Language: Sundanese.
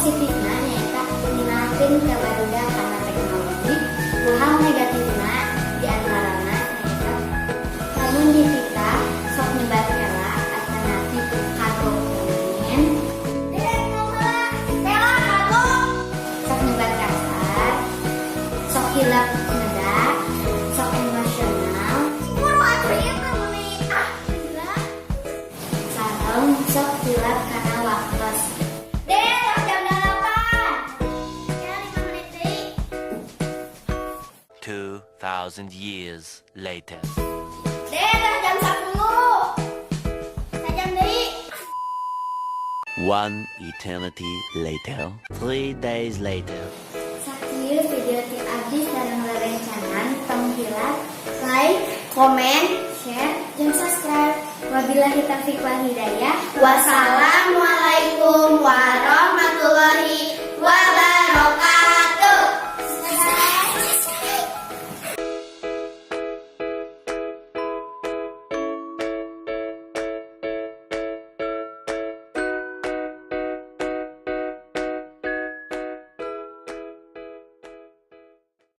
positifna nyaeta ngenalkeun ka barudak kana teknologi. Ku hal negatifna diantarana nyaeta lamun dititah sok nyebat heula atanapi kagok permanen. Dek, ngomong. Kela, kagok. Sok nyebat kasar, sok hilap neda, sok emosional, Buru atuh ieu teh meuni ah, gila. Sareng sok hilap kana waktos. Dek, tos jam 8. Ya, 5 menit deui. 2,000 years later. Dek, tos jam 10. Sajam deui. One eternity later. 3 days later. Sakieu video ti abdi sareng rerencangan. Tong hilap Like, komen, share, dan subscribe. Wabillahi taufiq wal hidayah. Wassalamualaikum warahmatullahi.